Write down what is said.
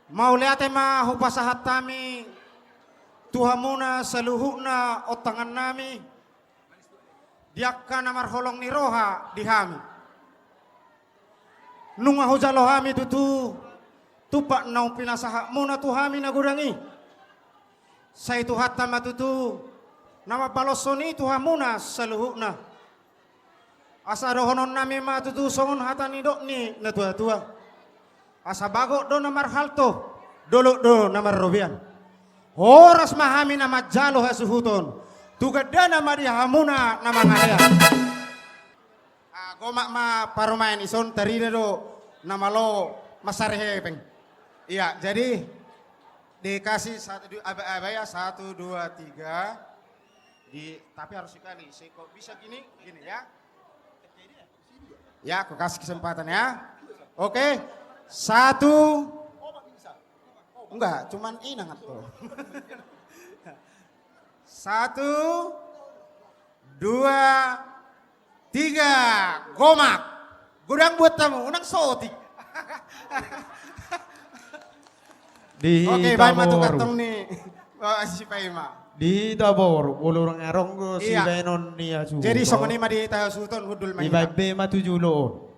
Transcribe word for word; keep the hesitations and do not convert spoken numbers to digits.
Mauliate ma hupasahat hami tu hamuna saluhutna ontangannami, di angka na marholong ni roha di hami. Nunga hujalo hami tutu tumpak naung pinasahatmuna tu hami na godang i. Sai Tuhanta ma tutu na mambaloshon i tu hamuna saluhutna. Asa dohononnami ma tutu songon hata ni dok ni natuatua: Asa bagot do na marhalto, dolok do na marrobean. Horas ma hami na manjalo hasuhuton, tu gandana ma di hamuna na mangalean. Ah, gomak ma parumaen, ison tarida do na malo mansari hepeng. Iya, jadi dikasih satu, du-, aba-, aba ya, satu, dua, tiga. Di, tapi harus sekali. Se-, kok bisa gini, gini ya. Ya, aku kasih kesempatan ya. Oke. Satu. Enggak, cuman inang tuh. Satu, dua, tiga, gomak. Godang buat tamu, unang sotik. Di Oke, hita baen ma tu boru. Kantong ni. Oh, si Paima. Di hita boru, molo urang aronggo Iya. sibaenon ni asu. Jadi, songon i ma di hita suhuton, hundul ma hita. Dibaen be ma tu jolo on.